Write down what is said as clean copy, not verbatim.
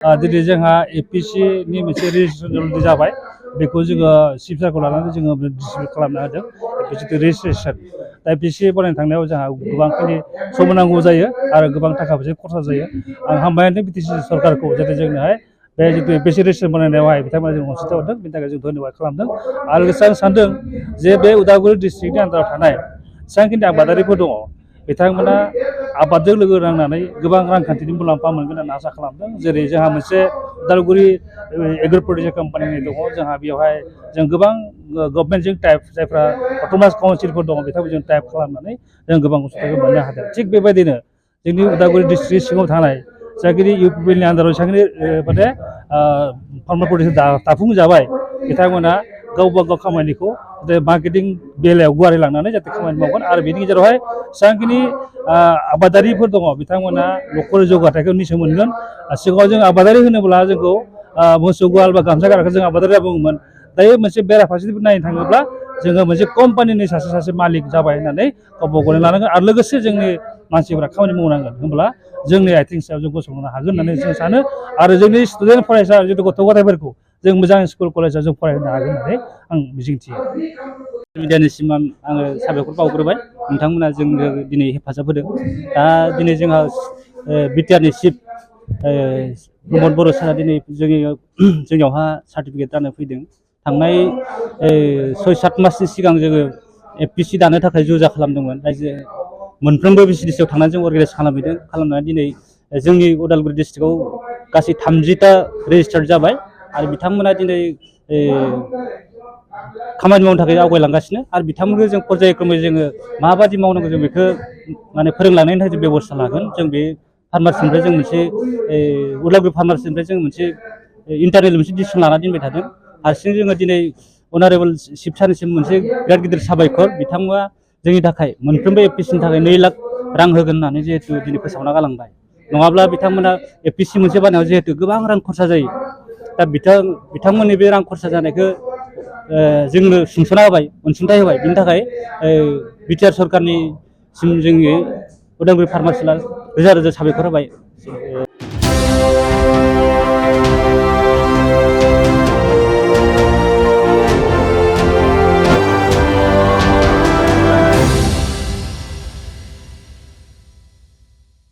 दिनै जोंहा एपिसि नि मोनसे रेजिस्ट्रेसन जाबाय बेखौ जोङो चिफ सारखौ लानानै जोङो डिस्ट्रिबिउट खालामना होदों एपिसि रेजिस्ट्रेसन दा एपिसि बनायनो थांनायाव जोंहा गोबांखिनि सम नांगौ जायो आरो गोबां थाखा फैसा खरसा जायो आं हामबाय होनदों बिटिसि सरकारखौ जाहाथे जोंनोहाय बे जितु एपिसि रेजिस्ट्रेसन बनायनायावहाय बिथांमोना जों अनसुंथाइ हरदों बेनि थाखाय जों धन्यबाद खालामदों आरो लोगोसे आं सानदों जे बे उदालगुरि डिस्ट्रिक्टनि आन्दाराव थानाय जेसेबांखिनि आबादारिफोर दङ बिथांमोना आबादजों लोगो नांनानै गोबां रांखान्थिनि मुलाम्फा मोनगोन होनना आसा खालामदों जेरै जोंहा मोनसे उदालगुरि एग्र' प्रडिउसार कम्पानि दङ जोंहा बेवहाय जों गोबां गभर्नमेन्टजों टाइप जायफ्रा अट'नमास काउन्सिलफोर दङ बिथांमोनजों टाइप खालामनानै जों गोबां अनसुंथाइखौ मोननो हादों थिग बेबायदिनो जोंनि उदालगुरि डिस्ट्रिक्ट सिङाव थानाय जाखिनि इउ पि पि एलनि आन्दाराव जेसेबांखिनि माने फार्मार प्रडिउसार दाफुंजाबाय बिथांमोना गावबा गाव खामानिखौ मार्केटिं बेलायाव गुवारै लांनानै जाहाथे खामानि मावगोन आरो बेनि गेजेरावहाय जेसेबांखिनि आबादारिफोर दङ बिथांमोना न'खर जौगाथायखौ निसय मोनगोन सिगाङाव जों आबादारि होनोब्ला जोंखौ मोसौ गुवाल बा गामसा गाराखौ जों आबादारि बुङोमोन दायो मोनसे बेराफारसेथिं नायनो थाङोब्ला जोङो मोनसे कम्पानिनि सासे मालिक जाबाय होननानै गावबा गाव लानांगोन आरो लोगोसे जोंनि मानसिफोरा खामानि मावनांगोन होनब्ला जोंनि आथिं सायाव जों गसंनो हागोन होननानै जों सानो आरो जोंनि स्टुडेन्ट फरायसा जितु गथ' गथायफोरखौ जों मोजां स्कुल कलेजाव जों फरायहोनो हागोन होननानै आं मिजिंथियो मिडियानिसिम आङो साबायखर बावग्रोबाय नोंथांमोना जोंनो दिनै हेफाजाब होदों दा दिनै जोंहा बिटिआरनि चिफ प्रमद बर' सारा दिनै जोंनियावहा सार्टिफिकेट जानो फैदों थांनाय 6-7 मासनि सिगां जोङो एपिसि दानो थाखाय जुजा खालामदोंमोन रायजो मोनफ्रोमबो भिसिडिसिआव थांनानै जों अर्गानाइज खालामनानै दिनै जोंनि उदालगुरि डिस्ट्रिक्टआव गासै 30टा रेजिस्टार्ड जाबाय आरो बिथांमोना दिनै खामानि मावनो थाखाय आवगायलांगासिनो आरो बिथांमोनखौ जों पर्यायक्रमै जोङो माबादि मावनांगौ जों बेखौ माने फोरोंलांनायनि थाखाय जों बेबस्था लागोन जों बे फार्मारसिनिफ्राय जों मोनसे उदालगुरि फार्मारसिनिफ्राय जों मोनसे इन्टारनेल मोनसे डिसिसन लानानै दोनबाय थादों हारसिं जोङो दिनै अनारेबल चिफ सारनिसिम मोनसे बिराद गिदिर साबायखर बिथांमोना जोंनि थाखाय मोनफ्रोमबो एपिसिनि थाखाय 2 लाख रां होगोन होननानै जिहेतु दिनै फोसावना गालांबाय नङाब्ला बिथांमोना एपिसि मोनसे बानायनायाव जिहेतु गोबां रां खरसा जायो दा बिथांमोननि बे रां खरसा जानायखौ जोंनो सुंस'ना होबाय अनसुंथाइ होबाय बिनि थाखाय बिटिआर सरकारनिसिम जोंनि उदालगुरि फार्मासिला रोजा रोजा साबायखर होबाय